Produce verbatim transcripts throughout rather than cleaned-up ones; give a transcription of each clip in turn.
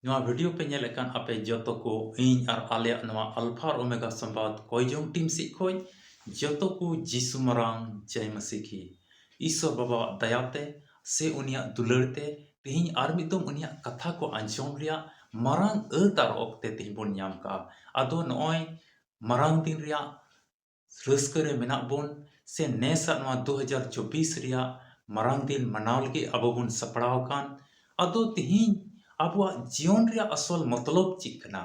ᱱᱚᱣᱟ ᱵᱷᱤᱰᱤᱭᱳ ᱯᱮ ᱧᱮᱞᱮᱫ ᱠᱟᱱ ᱟᱯᱮ ᱡᱚᱛᱚ ᱠᱚ, ᱤᱧ ᱟᱨ ᱟᱞᱮᱭᱟᱜ ᱱᱚᱣᱟ ᱟᱞᱯᱷᱟ ᱟᱨ ᱳᱢᱮᱜᱟ ᱥᱚᱢᱵᱟᱫ ᱠᱚᱭᱡᱚᱝ ᱴᱤᱢ ᱥᱮᱫ ᱠᱷᱚᱱ ᱡᱚᱛᱚ ᱠᱚ ᱡᱤᱥᱩ ᱢᱟᱨᱟᱝ ᱡᱟᱭ ᱢᱟᱥᱤ ᱠᱤ᱾ ᱤᱥᱚᱨ ᱵᱟᱵᱟᱣᱟᱜ ᱫᱟᱭᱟᱛᱮ ᱥᱮ ᱩᱱᱤᱭᱟᱜ ᱫᱩᱞᱟᱹᱲ ᱛᱮ ᱛᱮᱦᱮᱧ ᱟᱨ ᱢᱤᱫ ᱫᱚᱢ ᱩᱱᱤᱭᱟᱜ ᱠᱟᱛᱷᱟ ᱠᱚ ᱟᱸᱡᱚᱢ ᱨᱮᱭᱟᱜ ᱢᱟᱨᱟᱝ ᱟᱹᱛ ᱟᱨ ᱚᱠᱛᱮ ᱛᱮᱦᱮᱧ ᱵᱚᱱ ᱧᱟᱢ ᱠᱟᱜᱼᱟ᱾ ᱟᱫᱚ ᱱᱚᱜᱼᱚᱭ ᱢᱟᱨᱟᱝ ᱫᱤᱱ ᱨᱮᱭᱟᱜ ᱨᱟᱹᱥᱠᱟᱹ ᱨᱮ ᱢᱮᱱᱟᱜ ᱵᱚᱱ, ᱥᱮ ᱱᱮᱥᱟᱜ ᱱᱚᱣᱟ ᱫᱩ ᱦᱟᱡᱟᱨ ᱪᱚᱵᱵᱤᱥ ᱨᱮᱭᱟᱜ ᱢᱟᱨᱟᱝ ᱫᱤᱱ ᱢᱟᱱᱟᱣ ᱞᱟᱹᱜᱤᱫ ᱟᱵᱚ ᱵᱚᱱ ᱥᱟᱯᱲᱟᱣ ᱟᱠᱟᱱ᱾ ᱟᱫᱚ ᱛᱮᱦᱮᱧ ᱟᱵᱚᱣᱟᱜ ᱡᱤᱭᱚᱱ ᱨᱮᱭᱟᱜ ᱟᱥᱚᱞ ᱢᱚᱛᱞᱚᱵ ᱪᱮᱫ ᱠᱟᱱᱟ?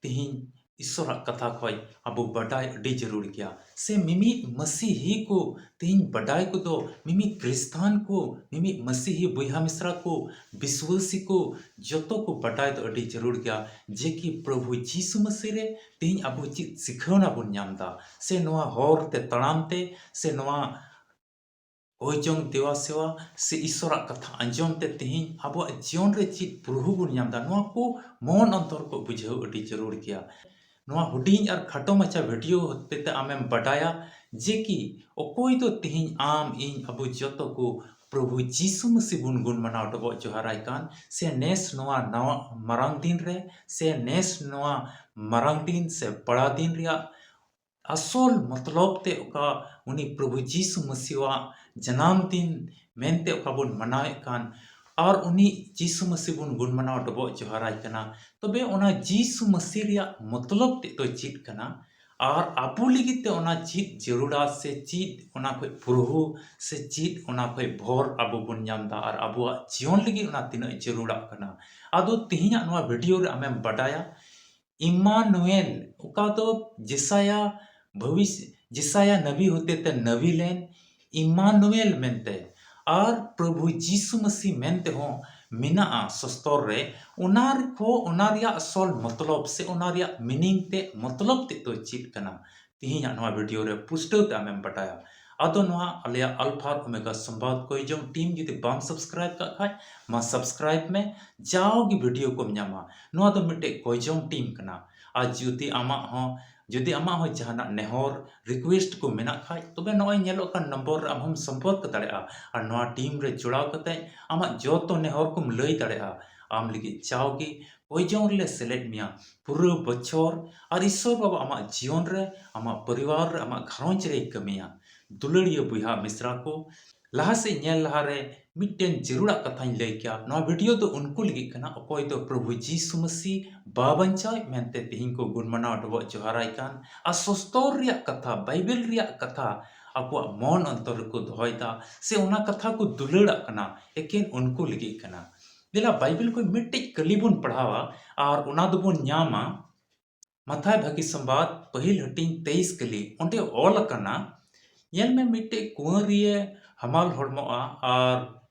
ᱛᱮᱦᱮᱧ ᱤᱥᱚᱨᱟᱜ ᱠᱟᱛᱷᱟ ᱠᱷᱚᱱ ᱟᱵᱚ ᱵᱟᱰᱟᱭ ᱟᱹᱰᱤ ᱡᱟᱹᱨᱩᱲ ᱜᱮᱭᱟ᱾ ᱥᱮ ᱢᱤᱢᱤᱫ ᱢᱟᱹᱥᱤᱦᱤ ᱠᱚ ᱛᱮᱦᱮᱧ ᱵᱟᱰᱟᱭ ᱠᱚᱫᱚ, ᱢᱤᱢᱤᱫ ᱠᱨᱤᱥᱛᱟᱱ ᱠᱚ, ᱢᱤᱢᱤᱫ ᱢᱟᱹᱥᱤᱦᱤ ᱵᱚᱭᱦᱟ ᱢᱤᱥᱨᱟ ᱠᱚ, ᱵᱤᱥᱣᱟᱹᱥᱤ ᱠᱚ, ᱡᱚᱛᱚ ᱠᱚ ᱵᱟᱰᱟᱭ ᱫᱚ ᱟᱹᱰᱤ ᱡᱟᱹᱨᱩᱲ ᱜᱮᱭᱟ ᱡᱮ ᱠᱤ ᱯᱨᱚᱵᱷᱩ ᱡᱤᱥᱩ ᱢᱟᱹᱥᱤ ᱨᱮ ᱛᱮᱦᱮᱧ ᱟᱵᱚ ᱪᱮᱫ ᱥᱤᱠᱷᱟᱹᱣᱱᱟ ᱵᱚᱱ ᱧᱟᱢ ᱮᱫᱟ, ᱥᱮ ᱱᱚᱣᱟ ᱦᱚᱨ ᱛᱮ ᱛᱟᱲᱟᱢ ᱛᱮ, ᱥᱮ ᱱᱚᱣᱟ ᱦᱚᱭ ᱡᱚᱝ ᱫᱮᱣᱟ ᱥᱮᱣᱟ ᱥᱮ ᱤᱥᱚᱨᱟᱜ ᱠᱟᱛᱷᱟ ᱟᱸᱡᱚᱢ ᱛᱮ ᱛᱮᱦᱮᱧ ᱟᱵᱚᱣᱟᱜ ᱡᱤᱭᱚᱱ ᱨᱮ ᱪᱮᱫ ᱯᱨᱚᱵᱷᱩ ᱵᱚᱱ ᱧᱟᱢ ᱮᱫᱟ, ᱱᱚᱣᱟ ᱠᱚ ᱢᱚᱱ ᱚᱱᱛᱚᱨ ᱠᱚ ᱵᱩᱡᱷᱟᱹᱣ ᱟᱹᱰᱤ ᱡᱟᱹᱨᱩᱲ ᱜᱮᱭᱟ᱾ ᱱᱚᱣᱟ ᱦᱩᱰᱤᱧ ᱟᱨ ᱠᱷᱟᱴᱚ ᱢᱟᱪᱷᱟ ᱵᱷᱤᱰᱤᱭᱳ ᱦᱚᱛᱮ ᱛᱮ ᱟᱢᱮᱢ ᱵᱟᱰᱟᱭᱟ ᱡᱮ ᱠᱤ ᱚᱠᱚᱭ ᱫᱚ ᱛᱮᱦᱮᱧ ᱟᱢ, ᱤᱧ, ᱟᱵᱚ ᱡᱚᱛᱚ ᱠᱚ ᱯᱨᱚᱵᱷᱩ ᱡᱤᱥᱩ ᱢᱟᱹᱥᱤ ᱵᱚᱱ ᱜᱩᱱ ᱢᱟᱱᱟᱣ ᱰᱚᱵᱚᱜ ᱡᱚᱦᱟᱨᱟᱭ ᱠᱟᱱ, ᱥᱮ ᱱᱮᱥ ᱱᱚᱣᱟ ᱱᱟᱣᱟ ᱢᱟᱨᱟᱝ ᱫᱤᱱ ᱨᱮ, ᱥᱮ ᱱᱮᱥ ᱱᱚᱣᱟ ᱢᱟᱨᱟᱝ ᱫᱤᱱ ᱥᱮ ᱵᱟᱲᱟ ᱫᱤᱱ ᱨᱮᱭᱟᱜ ᱟᱥᱚᱞ ᱢᱚᱛᱞᱚᱵ ᱛᱮ ᱚᱠᱟ ᱩᱱᱤ ᱯᱨᱚᱵᱷᱩ ᱡᱤᱥᱩ ᱢᱟᱹᱥᱤᱣᱟᱜ ᱡᱟᱱᱟᱢ ᱫᱤᱱ ᱢᱮᱱᱛᱮ ᱚᱠᱟ ᱵᱚᱱ ᱢᱟᱱᱟᱣᱮᱫ ᱠᱟᱱ, ᱟᱨ ᱩᱱᱤ ᱡᱤᱥᱩ ᱢᱟᱹᱥᱤ ᱵᱚᱱ ᱜᱩᱱ ᱢᱟᱱᱟᱣ ᱰᱚᱵᱚᱜ ᱡᱚᱦᱟᱨᱟᱭ ᱠᱟᱱᱟ, ᱛᱚᱵᱮ ᱚᱱᱟ ᱡᱤᱥᱩ ᱢᱟᱹᱥᱤ ᱨᱮᱭᱟᱜ ᱢᱚᱛᱞᱚᱵ ᱛᱮᱫ ᱫᱚ ᱪᱮᱫ ᱠᱟᱱᱟ? ᱟᱨ ᱟᱵᱚ ᱞᱟᱹᱜᱤᱫ ᱛᱮ ᱚᱱᱟ ᱪᱮᱫ ᱡᱟᱹᱨᱩᱲᱟ ᱥᱮ ᱪᱮᱫ ᱚᱱᱟ ᱠᱷᱚᱡ ᱯᱨᱚᱵᱷᱩ ᱥᱮ ᱪᱮᱫ ᱚᱱᱟ ᱠᱷᱚᱡ ᱵᱷᱚᱨ ᱟᱵᱚ ᱵᱚᱱ ᱧᱟᱢ ᱮᱫᱟ ᱟᱨ ᱟᱵᱚᱣᱟᱜ ᱡᱤᱭᱚᱱ ᱞᱟᱹᱜᱤᱫ ᱚᱱᱟ ᱛᱤᱱᱟᱹᱜ ᱡᱟᱹᱨᱩᱲᱟᱜ ᱠᱟᱱᱟ? ᱟᱫᱚ ᱛᱮᱦᱮᱧᱟᱜ ᱱᱚᱣᱟ ᱵᱷᱤᱰᱤᱭᱳ ᱨᱮ ᱟᱢᱮᱢ ᱵᱟᱰᱟᱭᱟ ᱤᱢᱟᱱᱩᱭᱮᱞ, ᱚᱠᱟ ᱫᱚ ᱡᱮᱥᱟᱭᱟ ᱵᱷᱚᱵᱤᱥ-, ᱡᱮᱥᱟᱭᱟ ᱱᱟᱵᱤ ᱦᱚᱛᱮᱛᱮ ᱱᱟᱵᱤ ᱞᱮᱱ ᱤᱢᱟᱱᱩᱭᱮᱞ ᱢᱮᱱᱛᱮ, ᱟᱨ ᱯᱨᱚᱵᱷᱩ ᱡᱤᱥᱩ ᱢᱟᱹᱥᱤ ᱢᱮᱱᱛᱮ ᱦᱚᱸ ᱢᱮᱱᱟᱜᱼᱟ ᱥᱚᱥᱛᱚᱨ ᱨᱮ, ᱚᱱᱟ ᱨᱮ ᱠᱷᱚ-, ᱚᱱᱟ ᱨᱮᱭᱟᱜ ᱟᱥᱚᱞ ᱢᱚᱛᱞᱚᱵ ᱥᱮ ᱚᱱᱟ ᱨᱮᱭᱟᱜ ᱢᱤᱱᱤᱝ ᱛᱮ ᱢᱚᱛᱞᱚᱵ ᱛᱮᱫ ᱫᱚ ᱪᱮᱫ ᱠᱟᱱᱟ? ᱛᱮᱦᱮᱧᱟᱜ ᱱᱚᱣᱟ ᱵᱷᱤᱰᱤᱭᱳ ᱨᱮ ᱯᱩᱥᱴᱟᱹᱣ ᱛᱮ ᱟᱢᱮᱢ ᱵᱟᱰᱟᱭᱟ᱾ ᱟᱫᱚ ᱱᱚᱣᱟ ᱟᱞᱮᱭᱟᱜ ᱟᱞᱯᱷᱟ ᱟᱨ ᱳᱢᱮᱜᱟ ᱥᱚᱢᱵᱟᱫ ᱠᱚᱭᱡᱚᱝ ᱴᱤᱢ ᱡᱩᱫᱤ ᱵᱟᱢ ᱥᱟᱵᱥᱠᱨᱟᱭᱤᱵ ᱠᱟᱜ ᱠᱷᱟᱡ, ᱢᱟ ᱥᱟᱵᱥᱠᱨᱟᱭᱤᱵ ᱢᱮ, ᱡᱟᱣᱜᱮ ᱵᱷᱤᱰᱤᱭᱳ ᱠᱚᱢ ᱧᱟᱢᱟ᱾ ᱱᱚᱣᱟ ᱫᱚ ᱢᱤᱫᱴᱮᱡ ᱠᱚᱭᱡᱚᱝ ᱴᱤᱢ ᱠᱟᱱᱟ᱾ ᱟᱨ ᱡᱩᱫᱤ ᱟᱢᱟᱜ ᱦᱚᱸ, ᱡᱩᱫᱤ ᱟᱢᱟᱜ ᱦᱚᱸ ᱡᱟᱦᱟᱱᱟᱜ ᱱᱮᱦᱚᱨ, ᱨᱤᱠᱩᱭᱮᱥᱴ ᱠᱚ ᱢᱮᱱᱟᱜ ᱠᱷᱟᱡ, ᱛᱚᱵᱮ ᱱᱚᱜᱼᱚᱭ ᱧᱮᱞᱚᱜ ᱠᱟᱱ ᱱᱚᱢᱵᱚᱨ ᱨᱮ ᱟᱢ ᱦᱚᱸᱢ ᱥᱚᱢᱯᱚᱨᱠ ᱫᱟᱲᱮᱭᱟᱜᱼᱟ᱾ ᱟᱨ ᱱᱚᱣᱟ ᱴᱤᱢ ᱨᱮ ᱡᱚᱲᱟᱣ ᱠᱟᱛᱮ ᱟᱢᱟᱜ ᱡᱚᱛᱚ ᱱᱮᱦᱚᱨ ᱠᱚᱢ ᱞᱟᱹᱭ ᱫᱟᱲᱮᱭᱟᱜᱼᱟ᱾ ᱟᱢ ᱞᱟᱹᱜᱤᱫ ᱡᱟᱣᱜᱮ ᱯᱨᱚᱭᱳᱡᱚᱱ ᱨᱮᱞᱮ ᱥᱮᱞᱮᱫ ᱢᱮᱭᱟ ᱯᱩᱨᱟᱹ ᱵᱚᱪᱷᱚᱨ᱾ ᱟᱨ ᱤᱥᱥᱚᱨ ᱵᱟᱵᱟ ᱟᱢᱟᱜ ᱡᱤᱭᱚᱱ ᱨᱮ, ᱟᱢᱟᱜ ᱯᱚᱨᱤᱵᱟᱨ ᱨᱮ, ᱟᱢᱟᱜ ᱜᱷᱟᱨᱚᱸᱡᱽ ᱨᱮᱭ ᱠᱟᱹᱢᱤᱭᱟ᱾ ᱫᱩᱞᱟᱹᱲᱤᱭᱟᱹ ᱵᱚᱭᱦᱟ ᱢᱤᱥᱨᱟ ᱠᱚ, ᱞᱟᱦᱟ ᱥᱮᱫ ᱧᱮᱞ ᱞᱟᱦᱟᱨᱮ ᱢᱤᱫᱴᱮᱱ ᱡᱟᱹᱨᱩᱲᱟᱜ ᱠᱟᱛᱷᱟᱧ ᱞᱟᱹᱭ ᱠᱮᱭᱟ᱾ ᱱᱚᱣᱟ ᱵᱷᱤᱰᱤᱭᱳ ᱫᱚ ᱩᱱᱠᱩ ᱞᱟᱹᱜᱤᱫ ᱠᱟᱱᱟ, ᱚᱠᱚᱭ ᱫᱚ ᱯᱨᱚᱵᱷᱩ ᱡᱤᱥᱩ ᱢᱟᱹᱥᱤ ᱵᱟᱵᱟᱧᱪᱟᱣᱤᱡ ᱢᱮᱱᱛᱮ ᱛᱮᱦᱮᱧ ᱠᱚ ᱜᱩᱱ ᱢᱟᱱᱟᱣ ᱰᱚᱵᱚᱜ ᱡᱚᱦᱟᱨᱟᱭ ᱠᱟᱱ, ᱟᱨ ᱥᱚᱥᱛᱚᱨ ᱨᱮᱭᱟᱜ ᱠᱟᱛᱷᱟ, ᱵᱟᱭᱵᱮᱞ ᱨᱮᱭᱟᱜ ᱠᱟᱛᱷᱟ ᱟᱠᱚᱣᱟᱜ ᱢᱚᱱ ᱚᱱᱛᱚᱨ ᱨᱮᱠᱚ ᱫᱚᱦᱚᱭᱮᱫᱟ, ᱥᱮ ᱚᱱᱟ ᱠᱟᱛᱷᱟ ᱠᱚ ᱫᱩᱞᱟᱹᱲᱟᱜ ᱠᱟᱱᱟ, ᱮᱠᱮᱱ ᱩᱱᱠᱩ ᱞᱟᱹᱜᱤᱫ ᱠᱟᱱᱟ᱾ ᱫᱮᱞᱟ ᱵᱟᱭᱵᱮᱞ ᱠᱷᱚᱱ ᱢᱤᱫᱴᱮᱡ ᱠᱟᱹᱞᱤ ᱵᱚᱱ ᱯᱟᱲᱦᱟᱣᱟ, ᱟᱨ ᱚᱱᱟ ᱫᱚᱵᱚᱱ ᱧᱟᱢᱟ ᱢᱟᱛᱷᱟᱭ ᱵᱷᱟᱹᱜᱤ ᱥᱚᱢᱵᱟᱫ ᱯᱟᱹᱦᱤᱞ ᱦᱟᱹᱴᱤᱧ ᱛᱮᱭᱤᱥ ᱠᱟᱹᱞᱤ᱾ ᱚᱸᱰᱮ ᱚᱞ ᱟᱠᱟᱱᱟ, ᱧᱮᱞ ᱢᱮ, ᱢᱤᱫᱴᱮᱡ ᱠᱩᱸᱣᱟᱹᱨᱤᱭᱟᱹ ᱦᱟᱢᱟᱞ ᱦᱚᱲᱢᱚᱜᱼᱟ ᱟᱨ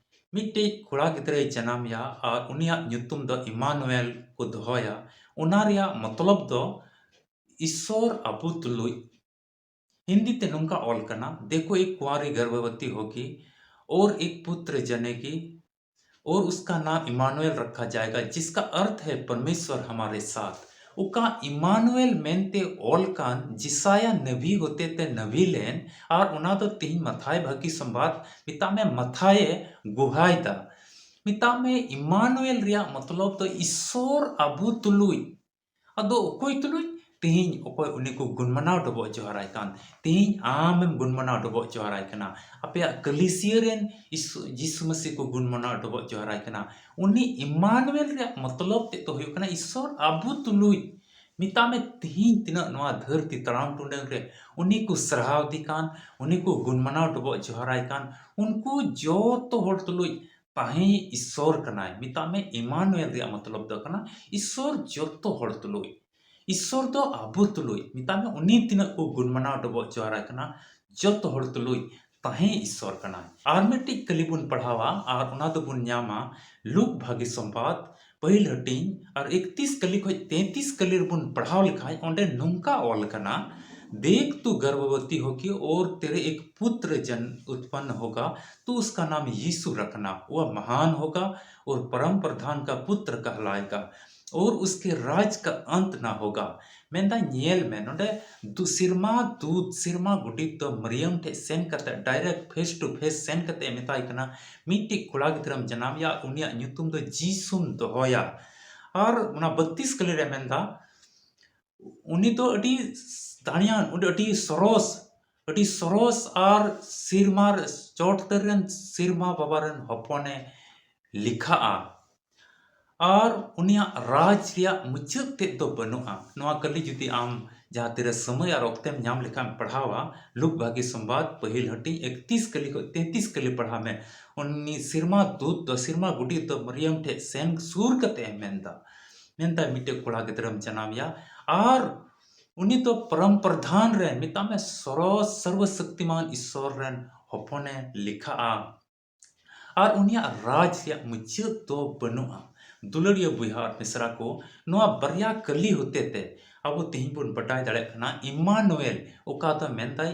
ᱢᱤᱫᱴᱮᱡ ᱠᱚᱲᱟ ᱜᱤᱫᱽᱨᱟᱹᱭ ᱡᱟᱱᱟᱢᱮᱭᱟ ᱟᱨ ᱩᱱᱤᱭᱟᱜ ᱧᱩᱛᱩᱢ ᱫᱚ ᱤᱢᱟᱱᱩᱭᱮᱞ ᱠᱚ ᱫᱚᱦᱚᱭᱟ᱾ ᱚᱱᱟ ᱨᱮᱭᱟᱜ ᱢᱚᱛᱞᱚᱵ ᱫᱚ ᱤᱥᱥᱚᱨ ᱟᱵᱚ ᱛᱩᱞᱩᱡ᱾ ᱦᱤᱱᱫᱤ ᱛᱮ ᱱᱚᱝᱠᱟ ᱚᱞ ᱠᱟᱱᱟ, ᱫᱮᱠᱷᱳ ᱮᱠ ᱠᱩᱸᱣᱟᱨᱤ ᱜᱚᱨᱵᱷᱚᱵᱚᱛᱤ ᱦᱳᱜᱤ ᱳᱨ ᱮᱠ ᱯᱩᱛᱨ ᱡᱟᱱᱮᱜᱤ ᱳᱨ ᱩᱥᱠᱟ ᱱᱟᱢ ᱤᱢᱟᱱᱩᱭᱮᱞ ᱨᱟᱠᱷᱟ ᱡᱟᱭᱮᱜᱟ, ᱡᱤᱥᱠᱟ ᱟᱨᱛᱷ ᱦᱮ ᱯᱚᱨᱢᱮᱥᱣᱚᱨ ᱦᱟᱢᱟᱨᱮ ᱥᱟᱛᱷ᱾ ᱚᱠᱟ ᱤᱢᱟᱱᱩᱭᱮᱞ ᱢᱮᱱᱛᱮ ᱚᱞ ᱠᱟᱱ ᱡᱤᱥᱟᱭᱟ ᱱᱟᱵᱤ ᱦᱚᱛᱮᱛᱮ ᱱᱟᱵᱤ ᱞᱮᱱ, ᱟᱨ ᱚᱱᱟ ᱫᱚ ᱛᱤᱦᱤᱧ ᱢᱟᱛᱷᱟᱭ ᱵᱷᱟᱹᱜᱤ ᱥᱚᱢᱵᱟᱫ, ᱢᱮᱛᱟᱜ ᱢᱮ, ᱢᱟᱛᱷᱟᱭᱮ ᱜᱚᱦᱟᱭ ᱫᱟ᱾ ᱢᱮᱛᱟᱜ ᱢᱮ, ᱤᱢᱟᱱᱩᱭᱮᱞ ᱨᱮᱭᱟᱜ ᱢᱚᱛᱞᱚᱵ ᱫᱚ ᱤᱥᱥᱚᱨ ᱟᱵᱚ ᱛᱩᱞᱩᱡ᱾ ᱟᱫᱚ ᱚᱠᱚᱭ ᱛᱩᱞᱩᱡ? ᱛᱤᱦᱤᱧ ᱚᱠᱚᱭ ᱩᱱᱤ ᱠᱚ ᱜᱩᱱ ᱢᱟᱱᱟᱣ ᱰᱚᱵᱚᱜ ᱡᱚᱦᱟᱨᱟᱭ ᱠᱟᱱ, ᱛᱤᱦᱤᱧ ᱟᱢᱮᱢ ᱜᱩᱱ ᱢᱟᱱᱟᱣ ᱰᱚᱵᱚᱜ ᱡᱚᱦᱟᱨᱟᱭ ᱠᱟᱱᱟ, ᱟᱯᱮᱭᱟᱜ ᱠᱟᱹᱞᱤᱥᱤᱭᱟᱹ ᱨᱮᱱ ᱤᱥᱩ-, ᱡᱤᱥᱩ ᱢᱟᱹᱥᱤ ᱠᱚ ᱜᱩᱱ ᱢᱟᱱᱟᱣ ᱰᱚᱵᱚᱜ ᱡᱚᱦᱟᱨᱟᱭ ᱠᱟᱱᱟ᱾ ᱩᱱᱤ ᱤᱢᱟᱱᱩᱭᱮᱞ ᱨᱮᱭᱟᱜ ᱢᱚᱛᱞᱚᱵ ᱛᱮᱫ ᱫᱚ ᱦᱩᱭᱩᱜ ᱠᱟᱱᱟ ᱤᱥᱥᱚᱨ ᱟᱵᱚ ᱛᱩᱞᱩᱡ᱾ ᱢᱮᱛᱟᱜ ᱢᱮ, ᱛᱤᱦᱤᱧ ᱛᱤᱱᱟᱹᱜ ᱱᱚᱣᱟ ᱫᱷᱟᱹᱨᱛᱤ ᱛᱟᱲᱟᱢ ᱴᱩᱰᱟᱹᱝ ᱨᱮ ᱩᱱᱤ ᱠᱚ ᱥᱟᱨᱦᱟᱣ ᱫᱮ ᱠᱟᱱ, ᱩᱱᱤ ᱠᱚ ᱜᱩᱱ ᱢᱟᱱᱟᱣ ᱰᱚᱵᱚᱜ ᱡᱚᱦᱟᱨᱟᱭ ᱠᱟᱱ, ᱩᱱᱠᱩ ᱡᱚᱛᱚ ᱦᱚᱲ ᱛᱩᱞᱩᱡ ᱛᱟᱦᱮᱸ ᱤᱥᱥᱚᱨ ᱠᱟᱱᱟᱭ᱾ ᱢᱮᱛᱟᱜ ᱢᱮ, ᱤᱢᱟᱱᱩᱭᱮᱞ ᱨᱮᱭᱟᱜ ᱢᱚᱛᱞᱚᱵ ᱫᱚ ᱠᱟᱱᱟ ᱤᱥᱥᱚᱨ ᱡᱚᱛᱚ ᱦᱚᱲ ᱛᱩᱞᱩᱡ᱾ ᱤᱥᱥᱚᱨ ᱫᱚ ᱟᱵᱚ ᱛᱩᱞᱩᱡ᱾ ᱢᱮᱛᱟᱜ ᱢᱮ, ᱩᱱᱤ ᱛᱤᱱᱟᱹᱜ ᱠᱚ ᱜᱩᱱ ᱢᱟᱱᱟᱣ ᱰᱚᱵᱚᱜ ᱡᱚᱦᱟᱨᱟᱭ ᱠᱟᱱᱟ, ᱡᱚᱛᱚ ᱦᱚᱲ ᱛᱩᱞᱩᱡ ᱛᱟᱦᱮᱸ ᱤᱥᱥᱚᱨ ᱠᱟᱱᱟᱭ᱾ ᱟᱨ ᱢᱤᱫᱴᱤᱡ ᱠᱟᱹᱞᱤ ᱵᱚᱱ ᱯᱟᱲᱦᱟᱣᱟ, ᱟᱨ ᱚᱱᱟ ᱫᱚᱵᱚᱱ ᱧᱟᱢᱟ ᱞᱩᱠ ᱵᱷᱟᱹᱜᱤ ᱥᱚᱢᱵᱟᱫ ᱯᱟᱹᱦᱤᱞ ᱦᱟᱹᱴᱤᱧ ᱟᱨ ᱤᱠᱛᱤᱥ ᱠᱟᱹᱞᱤ ᱠᱷᱚᱡ ᱛᱮᱛᱤᱥ ᱠᱟᱹᱞᱤ ᱨᱮᱵᱚᱱ ᱯᱟᱲᱦᱟᱣ ᱞᱮᱠᱷᱟᱡ, ᱚᱸᱰᱮ ᱱᱚᱝᱠᱟ ᱚᱞ ᱠᱟᱱᱟ, ᱫᱮᱠᱷ ᱛᱩ ᱜᱚᱨᱵᱷᱚᱵᱚᱛᱤ ᱦᱳᱜᱤ ᱳᱨ ᱛᱮᱨᱮ ᱮᱠ ᱯᱩᱛᱨ ᱡᱚᱱᱢ ᱩᱛᱯᱚᱱᱱ ᱦᱳᱜᱟ, ᱛᱩ ᱩᱥᱠᱟ ᱱᱟᱢ ᱭᱤᱥᱩ ᱨᱟᱠᱷᱱᱟ, ᱣᱟ ᱢᱟᱦᱟᱱ ᱦᱳᱜᱟ ᱳᱨ ᱯᱚᱨᱚᱢ ᱯᱨᱚᱫᱷᱟᱱ ᱠᱟ ᱯᱩᱛᱨ ᱠᱟᱦᱞᱟᱭᱮᱜᱟ᱾ और उसके राज का अंत ना होगा। ᱢᱮᱱᱫᱟ, ᱧᱮᱞ ᱢᱮ, ᱱᱚᱰᱮ ᱫᱩ-, ᱥᱮᱨᱢᱟ ᱫᱩᱛ, ᱥᱮᱨᱢᱟ ᱜᱚᱰᱮᱛ ᱫᱚ ᱢᱟᱨᱤᱭᱟᱢ ᱴᱷᱮᱡ ᱥᱮᱱ ᱠᱟᱛᱮ, direct face to face ᱥᱮᱱ ᱠᱟᱛᱮ ᱮ ᱢᱮᱛᱟᱭ ᱠᱟᱱᱟ, ᱢᱤᱫᱴᱤᱡ ᱠᱚᱲᱟ ᱜᱤᱫᱽᱨᱟᱹᱢ ᱡᱟᱱᱟᱢᱮᱭᱟ, ᱩᱱᱤᱭᱟᱜ ᱧᱩᱛᱩᱢ ᱫᱚ ᱡᱤᱥᱩᱢ ᱫᱚᱦᱚᱭᱟ᱾ ᱟᱨ ᱚᱱᱟ ᱵᱟᱛᱤᱥ ᱠᱟᱹᱞᱤ ᱨᱮ ᱢᱮᱱᱫᱟ, ᱩᱱᱤ ᱫᱚ ᱟᱹᱰᱤ ᱫᱟᱲᱮᱭᱟᱱ, ᱩᱱᱤ ᱟᱹᱰᱤ ᱥᱚᱨᱚᱥ, ᱟᱹᱰᱤ ᱥᱚᱨᱚᱥ ᱟᱨ ᱥᱮᱨᱢᱟ ᱨᱮ ᱪᱚᱴ ᱩᱛᱟᱹᱨ ᱨᱮᱱ ᱥᱮᱨᱢᱟ ᱵᱟᱵᱟ ᱨᱮᱱ ᱦᱚᱯᱚᱱᱮ ᱞᱮᱠᱷᱟᱜᱼᱟ᱾ ᱟᱨ ᱩᱱᱤᱭᱟᱜ ᱨᱟᱡᱽ ᱨᱮᱭᱟᱜ ᱢᱩᱪᱟᱹᱫ ᱛᱮᱫ ᱫᱚ ᱵᱟᱹᱱᱩᱜᱼᱟ᱾ ᱱᱚᱣᱟ ᱠᱟᱹᱞᱤ ᱡᱩᱫᱤ ᱟᱢ ᱡᱟᱦᱟᱸ ᱛᱤᱨᱮ ᱥᱚᱢᱚᱭ ᱟᱨ ᱚᱠᱛᱮᱢ ᱧᱟᱢ ᱞᱮᱠᱷᱟᱱ ᱯᱟᱲᱦᱟᱣᱟ, ᱞᱩᱠ ᱵᱷᱟᱹᱜᱤ ᱥᱚᱢᱵᱟᱫ ᱯᱟᱹᱦᱤᱞ ᱦᱟᱹᱴᱤᱧ ᱮᱠᱛᱤᱥ ᱠᱟᱹᱞᱤ ᱠᱷᱚᱱ ᱛᱮᱛᱤᱥ ᱠᱟᱹᱞᱤ ᱯᱟᱲᱦᱟᱣ ᱢᱮ᱾ ᱩᱱᱤ ᱥᱮᱨᱢᱟ ᱫᱩᱛ ᱫᱚ, ᱥᱮᱨᱢᱟ ᱜᱚᱰᱮᱛ ᱫᱚ ᱢᱟᱨᱤᱭᱟᱢ ᱴᱷᱮᱡ ᱥᱮᱱ ᱥᱩᱨ ᱠᱟᱛᱮ ᱮ ᱢᱮᱱᱫᱟ, ᱢᱮᱱᱫᱟ, ᱢᱤᱫᱴᱮᱡ ᱠᱚᱲᱟ ᱜᱤᱫᱽᱨᱟᱹᱢ ᱡᱟᱱᱟᱢᱮᱭᱟ, ᱟᱨ ᱩᱱᱤ ᱫᱚ ᱯᱚᱨᱚᱢ ᱯᱨᱚᱫᱷᱟᱱ ᱨᱮ, ᱢᱮᱛᱟᱜ ᱢᱮ, ᱥᱚᱨᱚᱥ ᱥᱚᱨᱵᱚ ᱥᱚᱠᱛᱤᱢᱟᱱ ᱤᱥᱥᱚᱨ ᱨᱮᱱ ᱦᱚᱯᱚᱱᱮ ᱞᱮᱠᱷᱟᱜᱼᱟ᱾ ᱟᱨ ᱩᱱᱤᱭᱟᱜ ᱨᱟᱡᱽ ᱨᱮᱭᱟᱜ ᱢᱩᱪᱟᱹᱫ ᱫᱚ ᱵᱟᱹᱱᱩᱜᱼᱟ᱾ ᱫᱩᱞᱟᱹᱲᱤᱭᱟᱹ ᱵᱚᱭᱦᱟ ᱟᱨ ᱢᱤᱥᱨᱟ ᱠᱚ, ᱱᱚᱣᱟ ᱵᱟᱨᱭᱟ ᱠᱟᱹᱞᱤ ᱦᱚᱛᱮ ᱛᱮ ᱟᱵᱚ ᱛᱮᱦᱮᱧ ᱵᱚᱱ ᱵᱟᱰᱟᱭ ᱫᱟᱲᱮᱭᱟᱜ ᱠᱟᱱᱟ, ᱤᱢᱟᱱᱩᱭᱮᱞ, ᱚᱠᱟ ᱫᱚ ᱢᱮᱱᱫᱟᱭ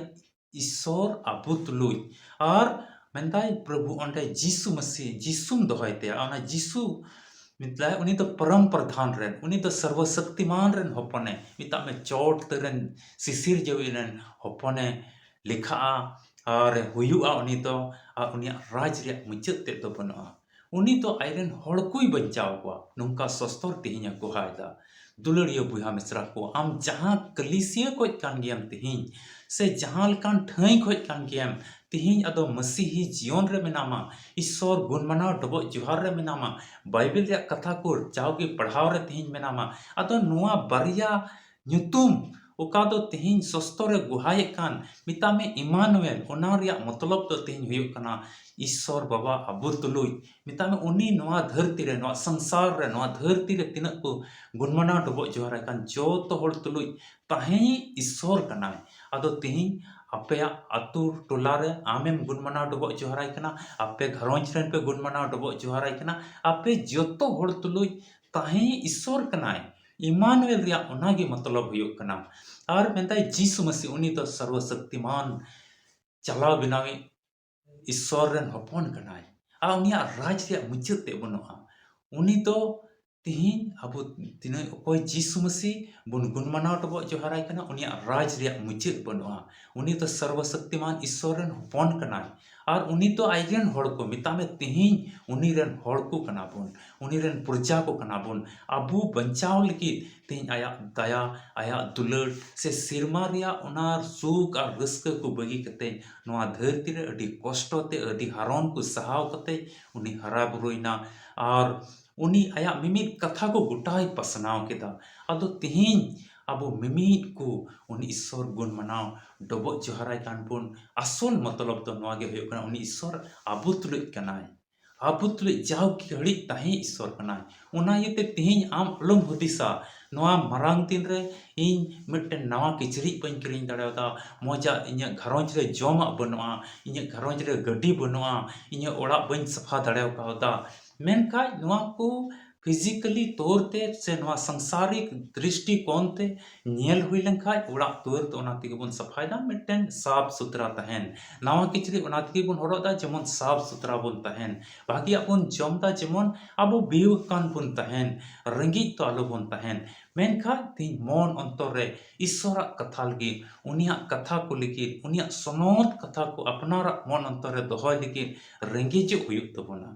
ᱤᱥᱥᱚᱨ ᱟᱵᱚ ᱛᱩᱞᱩᱡ, ᱟᱨ ᱢᱮᱱᱫᱟᱭ ᱯᱨᱚᱵᱷᱩ ᱚᱸᱰᱮ ᱡᱤᱥᱩ ᱢᱟᱹᱥᱤ, ᱡᱤᱥᱩᱢ ᱫᱚᱦᱚᱭ ᱛᱟᱭᱟ, ᱚᱱᱟ ᱡᱤᱥᱩ ᱢᱮᱛᱟᱭ, ᱩᱱᱤ ᱫᱚ ᱯᱚᱨᱚᱢ ᱯᱨᱚᱫᱷᱟᱱ ᱨᱮᱱ, ᱩᱱᱤ ᱫᱚ ᱥᱚᱨᱵᱚ ᱥᱚᱠᱛᱤᱢᱟᱱ ᱨᱮᱱ ᱦᱚᱯᱚᱱᱮ, ᱢᱮᱛᱟᱜ ᱢᱮ, ᱪᱚᱴ ᱩᱛᱟᱹᱨ ᱨᱮᱱ ᱥᱤᱥᱤᱨ ᱡᱟᱹᱣᱤᱡ ᱨᱮᱱ ᱦᱚᱯᱚᱱᱮ ᱞᱮᱠᱷᱟᱜᱼᱟ ᱟᱨ ᱦᱩᱭᱩᱜᱼᱟ ᱩᱱᱤ ᱫᱚ, ᱟᱨ ᱩᱱᱤᱭᱟᱜ ᱨᱟᱡᱽ ᱨᱮᱭᱟᱜ ᱢᱩᱪᱟᱹᱫ ᱛᱮᱫ ᱫᱚ ᱵᱟᱹᱱᱩᱜᱼᱟ᱾ ᱩᱱᱤ ᱫᱚ ᱟᱡ ᱨᱮᱱ ᱦᱚᱲ ᱠᱚᱭ ᱵᱟᱧᱪᱟᱣ ᱠᱚᱣᱟ᱾ ᱱᱚᱝᱠᱟ ᱥᱚᱥᱛᱚᱨ ᱛᱮᱦᱮᱧ ᱮ ᱜᱚᱦᱟᱭ ᱫᱟ᱾ ᱫᱩᱞᱟᱹᱲᱤᱭᱟᱹ ᱵᱚᱭᱦᱟ ᱢᱤᱥᱨᱟ ᱠᱚ, ᱟᱢ ᱡᱟᱦᱟᱸ ᱠᱟᱹᱞᱤᱥᱤᱭᱟᱹ ᱠᱷᱚᱡ ᱠᱟᱱ ᱜᱮᱭᱟᱢ ᱛᱮᱦᱮᱧ, ᱥᱮ ᱡᱟᱦᱟᱸ ᱞᱮᱠᱟᱱ ᱴᱷᱟᱹᱭ ᱠᱷᱚᱡ ᱠᱟᱱ ᱜᱮᱭᱟᱢ ᱛᱮᱦᱮᱧ, ᱟᱫᱚ ᱢᱟᱹᱥᱤᱦᱤ ᱡᱤᱭᱚᱱ ᱨᱮ ᱢᱮᱱᱟᱢᱟ, ᱤᱥᱥᱚᱨ ᱜᱩᱱ ᱢᱟᱱᱟᱣ ᱰᱚᱵᱚᱜ ᱡᱚᱦᱟᱨ ᱨᱮ ᱢᱮᱱᱟᱢᱟ, ᱵᱟᱭᱵᱮᱞ ᱨᱮᱭᱟᱜ ᱠᱟᱛᱷᱟ ᱠᱚ ᱡᱟᱣᱜᱮ ᱯᱟᱲᱦᱟᱣ ᱨᱮ ᱛᱮᱦᱮᱧ ᱢᱮᱱᱟᱢᱟ, ᱟᱫᱚ ᱱᱚᱣᱟ ᱵᱟᱨᱭᱟ ᱧᱩᱛᱩᱢ ᱚᱠᱟ ᱫᱚ ᱛᱮᱦᱮᱧ ᱥᱚᱥᱛᱚᱨ ᱮ ᱜᱚᱦᱟᱭᱮᱫ ᱠᱟᱱ, ᱢᱮᱛᱟᱜ ᱢᱮ ᱤᱢᱟᱱᱩᱭᱮᱞ, ᱚᱱᱟ ᱨᱮᱭᱟᱜ ᱢᱚᱛᱞᱚᱵ ᱫᱚ ᱛᱮᱦᱮᱧ ᱦᱩᱭᱩᱜ ᱠᱟᱱᱟ ᱤᱥᱥᱚᱨ ᱵᱟᱵᱟ ᱟᱵᱚ ᱛᱩᱞᱩᱡ᱾ ᱢᱮᱛᱟᱜ ᱢᱮ ᱩᱱᱤ ᱱᱚᱣᱟ ᱫᱷᱟᱹᱨᱛᱤ ᱨᱮ, ᱱᱚᱣᱟ ᱥᱚᱝᱥᱟᱨ ᱨᱮ, ᱱᱚᱣᱟ ᱫᱷᱟᱹᱨᱛᱤ ᱨᱮ ᱛᱤᱱᱟᱹᱜ ᱠᱚ ᱜᱩᱱᱢᱟᱱᱟᱣ ᱰᱚᱵᱚᱜ ᱡᱚᱦᱟᱨᱟᱭ ᱠᱟᱱ ᱡᱚᱛᱚ ᱦᱚᱲ ᱛᱩᱞᱩᱡ ᱛᱟᱦᱮᱸᱭᱤᱡ ᱤᱥᱥᱚᱨ ᱠᱟᱱᱟᱭ᱾ ᱟᱫᱚ ᱛᱮᱦᱮᱧ ᱟᱯᱮᱭᱟᱜ ᱟᱹᱛᱩ ᱴᱚᱞᱟ ᱨᱮ ᱟᱢᱮᱢ ᱜᱩᱱᱢᱟᱱᱟᱣ ᱰᱚᱵᱚᱜ ᱡᱚᱦᱟᱨᱟᱭ ᱠᱟᱱᱟ, ᱟᱯᱮ ᱜᱷᱟᱨᱚᱸᱡᱽ ᱨᱮᱱ ᱯᱮ ᱜᱩᱱᱢᱟᱱᱟᱣ ᱰᱚᱵᱚᱜ ᱡᱚᱦᱟᱨᱟᱭ ᱠᱟᱱᱟ, ᱟᱯᱮ ᱡᱚᱛᱚ ᱦᱚᱲ ᱛᱩᱞᱩᱡ ᱛᱟᱦᱮᱸᱭᱤᱡ ᱤᱥᱥᱚᱨ ᱠᱟᱱᱟᱭ᱾ ᱤᱢᱟᱱᱩᱭᱮᱞ ᱨᱮᱭᱟᱜ ᱚᱱᱟᱜᱮ ᱢᱚᱛᱞᱚᱵ ᱦᱩᱭᱩᱜ ᱠᱟᱱᱟ᱾ ᱟᱨ ᱢᱮᱱᱫᱟᱭ ᱡᱤᱥᱩ ᱢᱟᱹᱥᱤ, ᱩᱱᱤ ᱫᱚ ᱥᱚᱨᱵᱚ ᱥᱚᱠᱛᱤᱢᱟᱱ ᱪᱟᱞᱟᱣ ᱵᱮᱱᱟᱣᱤᱡ ᱤᱥᱥᱚᱨ ᱨᱮᱱ ᱦᱚᱯᱚᱱ ᱠᱟᱱᱟᱭ᱾ ᱟᱨ ᱩᱱᱤᱭᱟᱜ ᱨᱟᱡᱽ ᱨᱮᱭᱟᱜ ᱢᱩᱪᱟᱹᱫ ᱛᱮ ᱵᱟᱹᱱᱩᱜᱼᱟ᱾ ᱩᱱᱤ ᱫᱚ ᱛᱤᱦᱤᱧ ᱟᱵᱚ ᱛᱤᱱᱟᱹᱜ ᱚᱠᱚᱭ ᱡᱤᱥᱩ ᱢᱟᱹᱥᱤ ᱵᱚᱱ ᱜᱩᱱ ᱢᱟᱱᱟᱣ ᱰᱚᱵᱚᱜ ᱡᱚᱦᱟᱨᱟᱭ ᱠᱟᱱᱟ, ᱩᱱᱤᱭᱟᱜ ᱨᱟᱡᱽ ᱨᱮᱭᱟᱜ ᱢᱩᱪᱟᱹᱫ ᱵᱟᱹᱱᱩᱜᱼᱟ᱾ ᱩᱱᱤ ᱫᱚ ᱥᱚᱨᱵᱚ ᱥᱚᱠᱛᱤᱢᱟᱱ ᱤᱥᱥᱚᱨ ᱨᱮᱱ ᱦᱚᱯᱚᱱ ᱠᱟᱱᱟᱭ᱾ ᱟᱨ ᱩᱱᱤ ᱫᱚ ᱟᱡ ᱨᱮᱱ ᱦᱚᱲ ᱠᱚ, ᱢᱮᱛᱟᱜ ᱢᱮ, ᱛᱤᱦᱤᱧ ᱩᱱᱤ ᱨᱮᱱ ᱦᱚᱲ ᱠᱚ ᱠᱟᱱᱟ ᱵᱚᱱ, ᱩᱱᱤ ᱨᱮᱱ ᱯᱨᱚᱡᱟ ᱠᱚ ᱠᱟᱱᱟ ᱵᱚᱱ᱾ ᱟᱵᱚ ᱵᱟᱧᱪᱟᱣ ᱞᱟᱹᱜᱤᱫ ᱛᱤᱦᱤᱧ ᱟᱭᱟᱜ ᱫᱟᱭᱟ, ᱟᱭᱟᱜ ᱫᱩᱞᱟᱹᱲ ᱥᱮ ᱥᱮᱨᱢᱟ ᱨᱮᱭᱟᱜ ᱚᱱᱟ ᱥᱩᱠ ᱟᱨ ᱨᱟᱹᱥᱠᱟᱹ ᱠᱚ ᱵᱟᱹᱜᱤ ᱠᱟᱛᱮ ᱱᱚᱣᱟ ᱫᱷᱟᱹᱨᱛᱤ ᱨᱮ ᱟᱹᱰᱤ ᱠᱚᱥᱴᱚ ᱛᱮ, ᱟᱹᱰᱤ ᱦᱟᱨᱚᱱ ᱠᱚ ᱥᱟᱦᱟᱣ ᱠᱟᱛᱮ ᱩᱱᱤ ᱦᱟᱨᱟ ᱵᱩᱨᱩᱭᱮᱱᱟ᱾ ᱟᱨ ᱩᱱᱤ ᱟᱭᱟᱜ ᱢᱤᱢᱤᱫ ᱠᱟᱛᱷᱟ ᱠᱚ ᱜᱚᱴᱟᱭ ᱯᱟᱥᱱᱟᱣ ᱠᱮᱫᱟ᱾ ᱟᱫᱚ ᱛᱤᱦᱤᱧ ᱟᱵᱚ ᱢᱤᱢᱤᱫ ᱠᱚ ᱩᱱᱤ ᱤᱥᱥᱚᱨ ᱜᱩᱱ ᱢᱟᱱᱟᱣ ᱰᱚᱵᱚᱜ ᱡᱚᱦᱟᱨᱟᱭ ᱠᱟᱱ ᱵᱚᱱ᱾ ᱟᱥᱚᱞ ᱢᱚᱛᱞᱚᱵ ᱫᱚ ᱱᱚᱣᱟ ᱜᱮ ᱦᱩᱭᱩᱜ ᱠᱟᱱᱟ, ᱩᱱᱤ ᱤᱥᱥᱚᱨ ᱟᱵᱚ ᱛᱩᱞᱩᱡ ᱠᱟᱱᱟᱭ, ᱟᱵᱚ ᱛᱩᱞᱩᱡ ᱡᱟᱣ ᱜᱷᱟᱹᱲᱤᱡ ᱛᱟᱦᱮᱸ ᱤᱥᱥᱚᱨ ᱠᱟᱱᱟᱭ᱾ ᱚᱱᱟ ᱤᱭᱟᱹᱛᱮ ᱛᱤᱦᱤᱧ ᱟᱢ ᱟᱞᱚᱢ ᱦᱩᱫᱤᱥᱟ, ᱱᱚᱣᱟ ᱢᱟᱨᱟᱝ ᱫᱤᱱ ᱨᱮ ᱤᱧ ᱢᱤᱫᱴᱮᱱ ᱱᱟᱣᱟ ᱠᱤᱪᱨᱤᱡ ᱵᱟᱹᱧ ᱠᱤᱨᱤᱧ ᱫᱟᱲᱮᱭᱟᱫᱟ, ᱢᱚᱡᱟᱜ ᱤᱧᱟᱹᱜ ᱜᱷᱟᱨᱚᱸᱡᱽ ᱨᱮ ᱡᱚᱢᱟᱜ ᱵᱟᱹᱱᱩᱜᱼᱟ, ᱤᱧᱟᱹᱜ ᱜᱷᱟᱨᱚᱸᱡᱽ ᱨᱮ ᱜᱟᱹᱰᱤ ᱵᱟᱹᱱᱩᱜᱼᱟ, ᱤᱧᱟᱹᱜ ᱚᱲᱟᱜ ᱵᱟᱹᱧ ᱥᱟᱯᱷᱟ ᱫᱟᱲᱮ ᱠᱟᱣᱫᱟ᱾ ᱢᱮᱱᱠᱷᱟᱡ ᱱᱚᱣᱟ ᱠᱚ physically ᱛᱚᱨ ᱛᱮ ᱥᱮ ᱱᱚᱣᱟ ᱥᱟᱝᱥᱟᱨᱤᱠ ᱫᱨᱤᱥᱴᱤᱠᱳᱱ ᱛᱮ ᱧᱮᱞ ᱦᱩᱭ ᱞᱮᱱᱠᱷᱟᱡ ᱚᱲᱟᱜ ᱫᱩᱣᱟᱹᱨ ᱫᱚ ᱚᱱᱟ ᱛᱮᱜᱮ ᱵᱚᱱ ᱥᱟᱯᱷᱟᱭᱮᱫᱟ, ᱢᱤᱫᱴᱮᱱ ᱥᱟᱯᱷ ᱥᱩᱛᱨᱟ ᱛᱟᱦᱮᱱ᱾ ᱱᱟᱣᱟ ᱠᱤᱪᱨᱤᱡ ᱚᱱᱟ ᱛᱮᱜᱮ ᱵᱚᱱ ᱦᱚᱨᱚᱜ ᱮᱫᱟ ᱡᱮᱢᱚᱱ ᱥᱟᱯᱷ ᱥᱩᱛᱨᱟ ᱵᱚᱱ ᱛᱟᱦᱮᱱ᱾ ᱵᱷᱟᱜᱤᱭᱟᱜ ᱵᱚᱱ ᱡᱚᱢ ᱮᱫᱟ ᱡᱮᱢᱚᱱ ᱟᱵᱚ ᱵᱤᱭᱩ ᱟᱠᱟᱱ ᱵᱚᱱ ᱛᱟᱦᱮᱱ, ᱨᱮᱸᱜᱮᱡ ᱫᱚ ᱟᱞᱚ ᱵᱚᱱ ᱛᱟᱦᱮᱱ᱾ ᱢᱮᱱᱠᱷᱟᱡ ᱛᱤᱦᱤᱧ ᱢᱚᱱ ᱚᱱᱛᱚᱨ ᱨᱮ ᱤᱥᱥᱚᱨᱟᱜ ᱠᱟᱛᱷᱟ ᱞᱟᱹᱜᱤᱫ, ᱩᱱᱤᱭᱟᱜ ᱠᱟᱛᱷᱟ ᱠᱚ ᱞᱟᱹᱜᱤᱫ, ᱩᱱᱤᱭᱟᱜ ᱥᱚᱱᱚᱛ ᱠᱟᱛᱷᱟ ᱠᱚ ᱟᱯᱱᱟᱨᱟᱜ ᱢᱚᱱ ᱚᱱᱛᱚᱨ ᱨᱮ ᱫᱚᱦᱚᱭ ᱞᱟᱹᱜᱤᱫ ᱨᱮᱸᱜᱮᱡᱚᱜ ᱦᱩᱭᱩᱜ ᱛᱟᱵᱚᱱᱟ᱾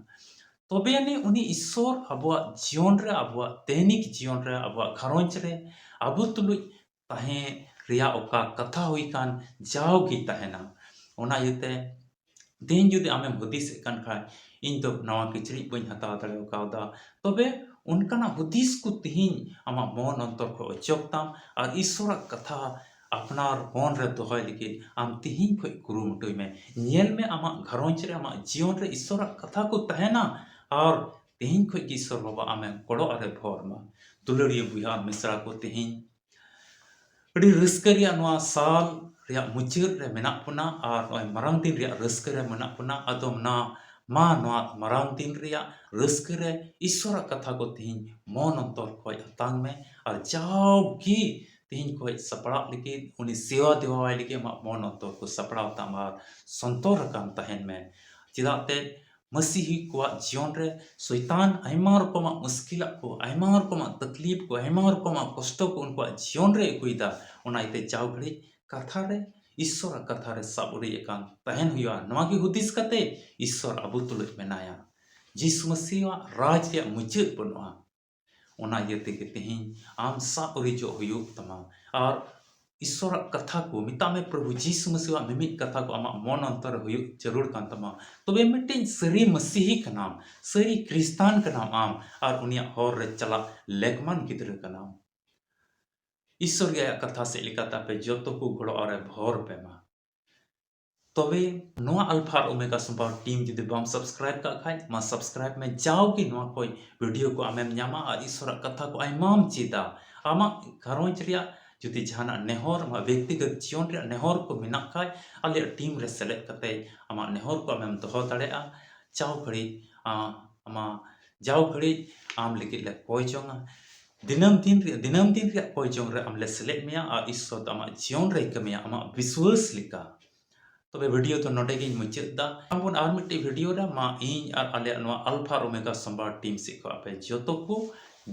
ᱛᱚᱵᱮ ᱟᱹᱱᱤᱡ ᱩᱱᱤ ᱤᱥᱥᱚᱨ ᱟᱵᱚᱣᱟᱜ ᱡᱤᱭᱚᱱ ᱨᱮ, ᱟᱵᱚᱣᱟᱜ ᱫᱮᱱᱤᱠ ᱡᱤᱭᱚᱱ ᱨᱮ, ᱟᱵᱚᱣᱟᱜ ᱜᱷᱟᱨᱚᱸᱡᱽ ᱨᱮ ᱟᱵᱚ ᱛᱩᱞᱩᱡ ᱛᱟᱦᱮᱸ ᱨᱮᱭᱟᱜ ᱚᱠᱟ ᱠᱟᱛᱷᱟ ᱦᱩᱭ ᱠᱟᱱ ᱡᱟᱣᱜᱮ ᱛᱟᱦᱮᱱᱟ᱾ ᱚᱱᱟ ᱤᱭᱟᱹᱛᱮ ᱛᱮᱦᱮᱧ ᱡᱩᱫᱤ ᱟᱢᱮᱢ ᱦᱩᱫᱤᱥᱮᱫ ᱠᱟᱱ ᱠᱷᱟᱡ, "ᱤᱧ ᱫᱚ ᱱᱟᱣᱟ ᱠᱤᱪᱨᱤᱡ ᱵᱟᱹᱧ ᱦᱟᱛᱟᱣ ᱫᱟᱲᱮ ᱠᱟᱣᱫᱟ", ᱛᱚᱵᱮ ᱚᱱᱠᱟᱱᱟᱜ ᱦᱩᱫᱤᱥ ᱠᱚ ᱛᱮᱦᱮᱧ ᱟᱢᱟᱜ ᱢᱚᱱ ᱚᱱᱛᱚᱨ ᱠᱷᱚᱱ ᱚᱪᱚᱜ ᱛᱟᱢ ᱟᱨ ᱤᱥᱥᱚᱨᱟᱜ ᱠᱟᱛᱷᱟ ᱟᱯᱱᱟᱨ ᱢᱚᱱ ᱨᱮ ᱫᱚᱦᱚᱭ ᱞᱟᱹᱜᱤᱫ ᱟᱢ ᱛᱮᱦᱮᱧ ᱠᱷᱚᱱ ᱠᱩᱨᱩᱢᱩᱴᱩᱭ ᱢᱮ᱾ ᱧᱮᱞ ᱢᱮ, ᱟᱢᱟᱜ ᱜᱷᱟᱨᱚᱸᱡᱽ ᱨᱮ, ᱟᱢᱟᱜ ᱡᱤᱭᱚᱱ ᱨᱮ ᱤᱥᱥᱚᱨᱟᱜ ᱠᱟᱛᱷᱟ ᱠᱚ ᱛᱟᱦᱮᱱᱟ ᱟᱨ ᱛᱮᱦᱮᱧ ᱠᱷᱚᱱ ᱜᱮ ᱤᱥᱥᱚᱨ ᱵᱟᱵᱟ ᱟᱢᱮ ᱜᱚᱲᱚ ᱟᱨᱮ ᱵᱷᱚᱨ ᱢᱟ᱾ ᱫᱩᱞᱟᱹᱲᱤᱭᱟᱹ ᱵᱚᱭᱦᱟ ᱟᱨ ᱢᱤᱥᱨᱟ ᱠᱚ, ᱛᱮᱦᱮᱧ ᱟᱹᱰᱤ ᱨᱟᱹᱥᱠᱟᱹ ᱨᱮᱭᱟᱜ ᱱᱚᱣᱟ ᱥᱟᱞ ᱨᱮᱭᱟᱜ ᱢᱩᱪᱟᱹᱫ ᱨᱮ ᱢᱮᱱᱟᱜ ᱵᱚᱱᱟ ᱟᱨ ᱱᱚᱜᱼᱚᱭ ᱢᱟᱨᱟᱝ ᱫᱤᱱ ᱨᱮᱭᱟᱜ ᱨᱟᱹᱥᱠᱟᱹ ᱨᱮ ᱢᱮᱱᱟᱜ ᱵᱚᱱᱟ᱾ ᱟᱫᱚ ᱚᱱᱟ ᱢᱟ ᱱᱚᱣᱟ ᱢᱟᱨᱟᱝ ᱫᱤᱱ ᱨᱮᱭᱟᱜ ᱨᱟᱹᱥᱠᱟᱹ ᱨᱮ ᱤᱥᱥᱚᱨᱟᱜ ᱠᱟᱛᱷᱟ ᱠᱚ ᱛᱮᱦᱮᱧ ᱢᱚᱱ ᱚᱱᱛᱚᱨ ᱠᱷᱚᱱ ᱟᱛᱟᱝ ᱢᱮ ᱟᱨ ᱡᱟᱣᱜᱮ ᱛᱮᱦᱮᱧ ᱠᱷᱚᱱ ᱥᱟᱯᱲᱟᱜ ᱞᱟᱹᱜᱤᱫ, ᱩᱱᱤ ᱥᱮᱣᱟ ᱫᱮᱣᱟᱣᱟᱭ ᱞᱟᱹᱜᱤᱫ ᱟᱢᱟᱜ ᱢᱚᱱ ᱚᱱᱛᱚᱨ ᱠᱚ ᱥᱟᱯᱲᱟᱣ ᱛᱟᱢ ᱟᱨ ᱥᱚᱱᱛᱚᱨ ᱟᱠᱟᱱ ᱛᱟᱦᱮᱱ ᱢᱮ᱾ ᱪᱮᱫᱟᱜ ᱛᱮ ᱢᱟᱹᱥᱤᱦᱤ ᱠᱚᱣᱟᱜ ᱡᱤᱭᱚᱱ ᱨᱮ ᱥᱚᱭᱛᱟᱱ ᱟᱭᱢᱟ ᱨᱚᱠᱚᱢᱟᱜ ᱢᱩᱥᱠᱤᱞᱟᱜ ᱠᱚ, ᱟᱭᱢᱟ ᱨᱚᱠᱚᱢᱟᱜ ᱛᱟᱠᱞᱤᱯ ᱠᱚ, ᱟᱭᱢᱟ ᱨᱚᱠᱚᱢᱟᱜ ᱠᱚᱥᱴᱚ ᱠᱚ ᱩᱱᱠᱩᱣᱟᱜ ᱡᱤᱭᱚᱱ ᱨᱮ ᱟᱹᱜᱩᱭᱮᱫᱟ᱾ ᱚᱱᱟ ᱤᱭᱟᱹᱛᱮ ᱡᱟᱣ ᱜᱷᱟᱹᱲᱤᱡ ᱠᱟᱛᱷᱟ ᱨᱮ, ᱤᱥᱥᱚᱨᱟᱜ ᱠᱟᱛᱷᱟ ᱨᱮ ᱥᱟᱵ ᱩᱨᱤᱡ ᱟᱠᱟᱱ ᱛᱟᱦᱮᱱ ᱦᱩᱭᱩᱜᱼᱟ᱾ ᱱᱚᱣᱟ ᱜᱮ ᱦᱩᱫᱤᱥ ᱠᱟᱛᱮ ᱤᱥᱥᱚᱨ ᱟᱵᱚ ᱛᱩᱞᱩᱡ ᱢᱮᱱᱟᱭᱟ᱾ ᱡᱤᱥᱩ ᱢᱟᱹᱥᱤᱦᱟᱜ ᱨᱟᱡᱽ ᱨᱮᱭᱟᱜ ᱢᱩᱪᱟᱹᱫ ᱵᱟᱹᱱᱩᱜᱼᱟ᱾ ᱚᱱᱟ ᱤᱭᱟᱹ ᱛᱮᱜᱮ ᱛᱮᱦᱮᱧ ᱟᱢ ᱥᱟᱵ ᱩᱨᱤᱡᱚᱜ ᱦᱩᱭᱩᱜ ᱛᱟᱢᱟ᱾ ᱟᱨ ᱤᱥᱥᱚᱨᱟᱜ ᱠᱟᱛᱷᱟ ᱠᱚ, ᱢᱮᱛᱟᱜ ᱢᱮ ᱯᱨᱚᱵᱷᱩ ᱡᱤᱥᱩ ᱢᱟᱹᱥᱤᱦᱟᱜ ᱢᱤᱢᱤᱫ ᱠᱟᱛᱷᱟ ᱠᱚ ᱟᱢᱟᱜ ᱢᱚᱱ ᱚᱱᱛᱚᱨ ᱨᱮ ᱦᱩᱭᱩᱜ ᱡᱟᱹᱨᱩᱲ ᱠᱟᱱ ᱛᱟᱢᱟ᱾ ᱛᱚᱵᱮ ᱢᱤᱫᱴᱮᱱ ᱥᱟᱹᱨᱤ ᱢᱟᱹᱥᱤᱦᱤ ᱠᱟᱱᱟᱢ, ᱥᱟᱹᱨᱤ ᱠᱷᱨᱤᱥᱛᱟᱱ ᱠᱟᱱᱟᱢ ᱟᱢ, ᱟᱨ ᱩᱱᱤᱭᱟᱜ ᱦᱚᱨ ᱨᱮ ᱪᱟᱞᱟᱜ ᱞᱮᱠᱢᱟᱱ ᱜᱤᱫᱽᱨᱟᱹ ᱠᱟᱱᱟᱢ᱾ ᱤᱥᱥᱚᱨ ᱜᱮ ᱟᱭᱟᱜ ᱠᱟᱛᱷᱟ ᱥᱮᱫ ᱞᱮᱠᱟᱛᱮ ᱟᱯᱮ ᱡᱚᱛᱚ ᱠᱚ ᱜᱚᱲᱚ ᱟᱨᱮ ᱵᱷᱚᱨ ᱯᱮ ᱢᱟ᱾ ᱛᱚᱵᱮ ᱱᱚᱣᱟ ᱟᱞᱯᱷᱟ ᱟᱨ ᱳᱢᱮᱜᱟ ᱥᱚᱢᱵᱟᱫ ᱴᱤᱢ ᱡᱩᱫᱤ ᱵᱟᱢ ᱥᱟᱵᱥᱠᱨᱟᱭᱤᱵ ᱠᱟᱜ ᱠᱷᱟᱡ, ᱢᱟ ᱥᱟᱵᱥᱠᱨᱟᱭᱤᱵ ᱢᱮ᱾ ᱡᱟᱣᱜᱮ ᱱᱚᱣᱟ ᱠᱚ ᱵᱷᱤᱰᱤᱭᱳ ᱠᱚ ᱟᱢᱮᱢ ᱧᱟᱢᱟ ᱟᱨ ᱤᱥᱥᱚᱨᱟᱜ ᱠᱟᱛᱷᱟ ᱠᱚ ᱟᱭᱢᱟᱢ ᱪᱮᱫᱟ᱾ ᱟᱢᱟᱜ ᱜᱷᱟᱨᱚᱸᱡᱽ ᱨᱮᱭᱟᱜ ᱡᱩᱫᱤ ᱡᱟᱦᱟᱱᱟᱜ ᱱᱮᱦᱚᱨ, ᱟᱢᱟᱜ ᱵᱮᱠᱛᱤᱜᱚᱛ ᱡᱤᱭᱚᱱ ᱨᱮᱭᱟᱜ ᱱᱮᱦᱚᱨ ᱠᱚ ᱢᱮᱱᱟᱜ ᱠᱷᱟᱡ, ᱟᱞᱮᱭᱟᱜ ᱴᱤᱢ ᱨᱮ ᱥᱮᱞᱮᱫ ᱠᱟᱛᱮ ᱟᱢᱟᱜ ᱱᱮᱦᱚᱨ ᱠᱚ ᱟᱢᱮᱢ ᱫᱚᱦᱚ ᱫᱟᱲᱮᱭᱟᱜᱼᱟ᱾ ᱡᱟᱣ ᱜᱷᱟᱹᱲᱤᱡ ᱟᱢ, ᱟᱢᱟᱜ ᱡᱟᱣ ᱜᱷᱟᱹᱲᱤᱡ ᱟᱢ ᱞᱟᱹᱜᱤᱫ ᱞᱮ ᱠᱚᱭ ᱡᱚᱝᱟ᱾ ᱫᱤᱱᱟᱹᱢ ᱫᱤᱱ ᱨᱮ, ᱫᱤᱱᱟᱹᱢ ᱫᱤᱱ ᱨᱮᱭᱟᱜ ᱠᱚᱭ ᱡᱚᱝ ᱨᱮ ᱟᱢ ᱞᱮ ᱥᱮᱞᱮᱫ ᱢᱮᱭᱟ ᱟᱨ ᱤᱥᱥᱚᱨ ᱫᱚ ᱟᱢᱟᱜ ᱡᱤᱭᱚᱱ ᱨᱮᱭ ᱠᱟᱹᱢᱤᱭᱟ ᱟᱢᱟᱜ ᱵᱤᱥᱣᱟᱹᱥ ᱞᱮᱠᱟ᱾ ᱛᱚᱵᱮ ᱵᱷᱤᱰᱤᱭᱳ ᱫᱚ ᱱᱚᱰᱮ ᱜᱤᱧ ᱢᱩᱪᱟᱹᱫ ᱮᱫᱟ᱾ ᱟᱵᱚᱱ ᱟᱨ ᱢᱤᱫᱴᱤᱡ ᱵᱷᱤᱰᱤᱭᱳ ᱨᱮ᱾ ᱢᱟ ᱤᱧ ᱟᱨ ᱟᱞᱮᱭᱟᱜ ᱱᱚᱣᱟ ᱟᱞᱯᱷᱟ ᱟᱨ ᱳᱢᱮᱜᱟ ᱥᱚᱢᱵᱟᱫ ᱴᱤᱢ ᱥᱮᱫ ᱠᱷᱚᱱ ᱟᱯᱮ ᱡᱚᱛᱚ ᱠᱚ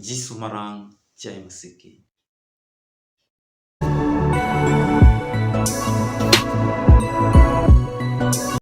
ᱡᱤᱥᱩ ᱢᱟᱨᱟᱝ ᱡᱟᱭ ᱢᱟᱹᱥᱤ ᱠᱤ᱾